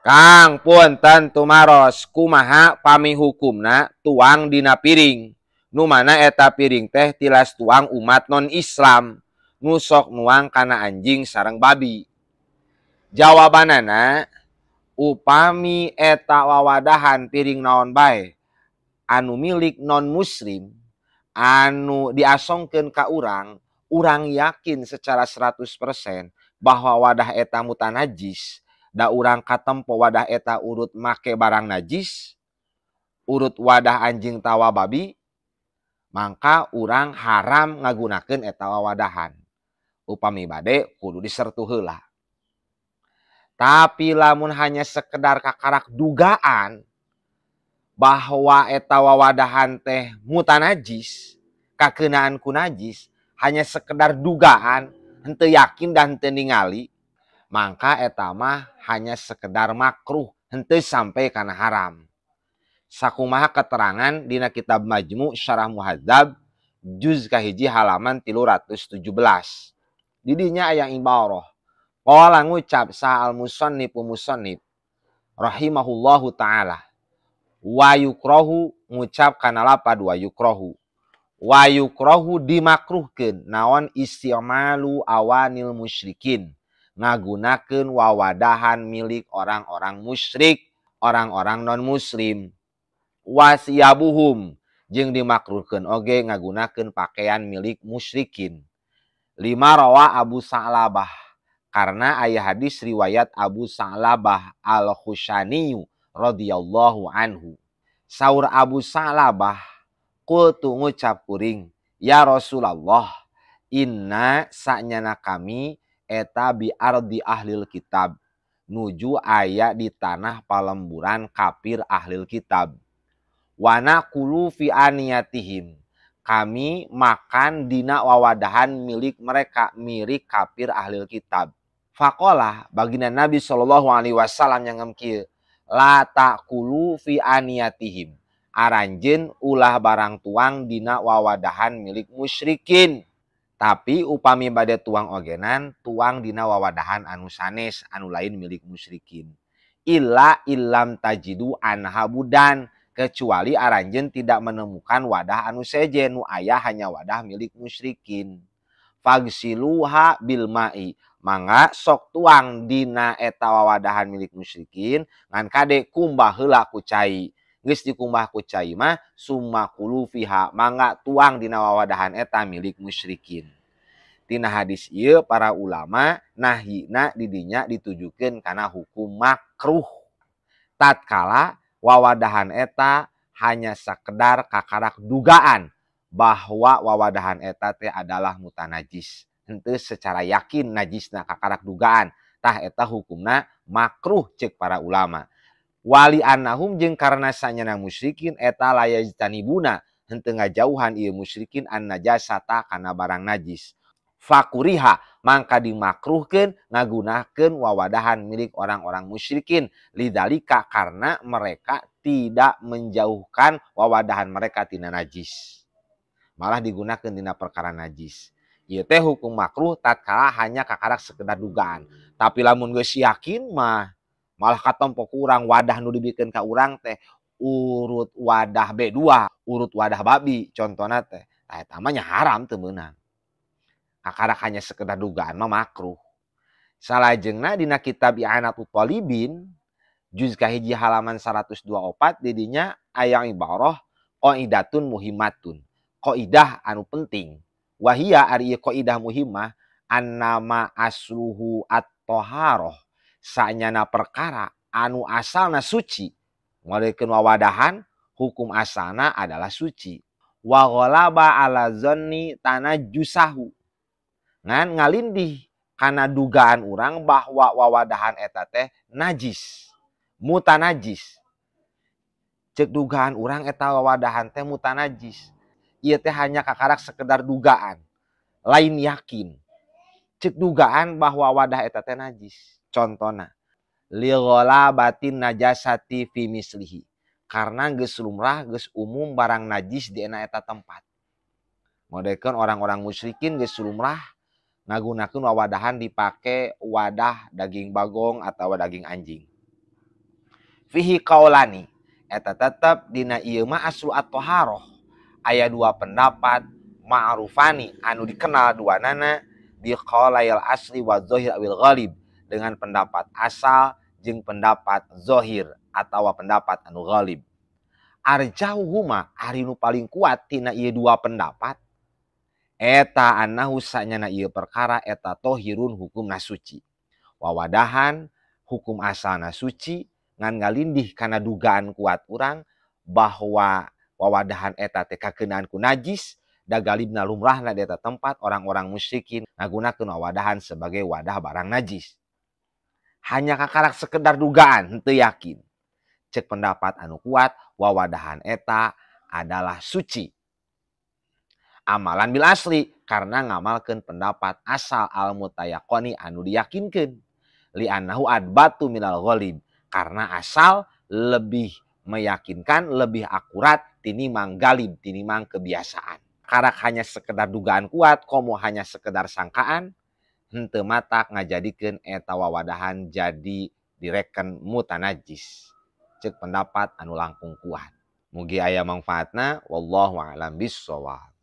Kang, punten tumaros, kumaha pami hukumna tuang dina piring nu mana eta piring teh tilas tuang umat non Islam nu sok nuang kana anjing sareng babi? Jawabanana, upami eta wawadahan piring naon bae anu milik non muslim anu diasongkeun ka urang, urang yakin secara 100% bahwa wadah eta mutanajis, da urang katempo wadah eta urut make barang najis, urut wadah anjing tawa babi, mangka urang haram ngagunakeun eta wawadahan. Upami bade kudu disertu heula. Tapi lamun hanya sekedar kakarak dugaan bahwa eta wawadahan teh mutanajis, kakeunaan ku najis, hanya sekedar dugaan, henteu yakin dan henteu ningali, mangka eta mah hanya sekedar makruh, henteu sampai kana haram. Sakumaha keterangan dina kitab Majmu' Syarah Muhadzab juz kahiji halaman 317. Didinya aya ibarah. Qala, ngucap saha, al musannifu musannif rahimahullahu taala, wa yukrohu, ngucap kana lapad wa yukrohu, wa yukrohu dimakruhkeun naon, isti'malu awanil musyrikin, ngagunakeun wawadahan milik orang-orang musyrik, orang-orang non muslim, wasiyabuhum, jeung dimakruhkeun oge ngagunakeun pakaian milik musyrikin, lima rawa Abu Sa'labah, karena aya hadis riwayat Abu Sa'labah Al-Khusyaniyu radhiyallahu anhu. Saur Abu Sa'labah, qultu, ngucap kuring, ya Rasulullah, inna, sanyana kami eta, bi ardi ahlil kitab, nuju aya di tanah palemburan kafir ahlil kitab, wa na'kulu fi aniyatihim, kami makan dina wawadahan milik mereka, milik kafir ahlil kitab. Faqala, baginda Nabi Shallallahu Alaihi Wasallam yang kieu, la ta'kulu fi aniyatihim, aranjeun ulah barang tuang dina wawadahan milik musyrikin, tapi upami bade tuang ogenan, tuang dina wawadahan anu sanes, anu lain milik musyrikin, illa illam tajidu anha budan, kecuali aranjeun tidak menemukan wadah anu sejen, nu aya hanya wadah milik musyrikin, fagsiluha bil ma'i, mangga sok tuang dina eta wawadahan milik musyrikin, ngan kade kumbah heula ku cai. Geus dikumbah ku cai mah, summa kulu fiha, mangga tuang dina wawadahan eta milik musyrikin. Tina hadis ieu para ulama nahyina didinya ditujukeun kana hukum makruh tatkala wawadahan eta hanya sekedar kakarak dugaan bahwa wawadahan eta teh adalah mutanajis, henteu secara yakin najisna, kakarak dugaan, tah eta hukumna makruh cek para ulama. Wali annahum, jeung karena sanyana musyrikin eta, la yajtanibuna, henteu ngajauhan ieu musyrikin, an najasata, kana barang najis, fakuriha, mangka dimakruhkeun ngagunakeun wawadahan milik orang-orang musyrikin, lidzalika, karena mereka tidak menjauhkan wawadahan mereka tina najis, malah digunakan dina perkara najis. Ieu teh hukum makruh tatkala hanya kakarak sekedar dugaan. Tapi lamun geus yakin mah, malah katempo ku urang wadah nu dibikeun ka urang teh urut wadah B2, urut wadah babi contohna teh. Tah, eta mah nya haram, teu meunang. Kakarak hanya sekedar dugaan mah makruh. Salajengna dina kitab I'anatul Talibin juz kahiji halaman 124 didinya aya ibarah qaidatun muhimmatun. Qaidah anu penting. Wahia, ari ieu qaidah muhimmah, annama asluhu at-taharah, sanyana perkara anu asalna suci, ngolekeun wawadahan hukum asalna adalah suci, wa ghalaba ala zanni tanajjusahu, ngan ngalindih kana dugaan urang bahwa wawadahan eta teh najis, mutanajis. Cek dugaan urang eta wawadahan teh mutanajis, ieu teh hanya kakarak sekedar dugaan, lain yakin. Cek dugaan bahwa wadah eta teh najis, contohna li ghalabatin najasati fi mislihi, karena geus lumrah, geus umum barang najis di eta tempat. Modekeun orang-orang musyrikin geus lumrah ngagunakeun wawadahan dipake wadah daging bagong atau daging anjing. Fihi qaulani eta tetep dina ieu mah aslu at-taharah aya dua pendapat ma'rufani anu dikenal duanana bi qaulayil asli wa zahir awil ghalib dengan pendapat asal jeung pendapat zahir atawa pendapat anu ghalib. Arjauhuma ari nu paling kuat tina ieu dua pendapat eta annahu sanyana ieu perkara eta tohirun hukumna suci. Wawadahan hukum asalna suci ngan ngalindih kana dugaan kuat urang bahwa wawadahan eta teh kakeunaan ku najis da galibna lumrahna di eta tempat orang-orang musyrikin ngagunakeun wawadahan sebagai wadah barang najis. Hanya kakarak sekedar dugaan henteu yakin. Cek pendapat anu kuat wawadahan eta adalah suci. Amalan bil asli karena ngamalkeun pendapat asal al mutayaqoni anu diyakinkeun. Li annahu adbatu minal ghalib karena asal lebih meyakinkan, lebih akurat tinimang galib, tinimang kebiasaan. Karak hanya sekedar dugaan kuat, komo hanya sekedar sangkaan, henteu matak ngajadikeun eta wawadahan jadi direken mutanajis. Cek pendapat anu langkung kuat. Mugi aya mangfaatna, wallahu a'lam bissawab.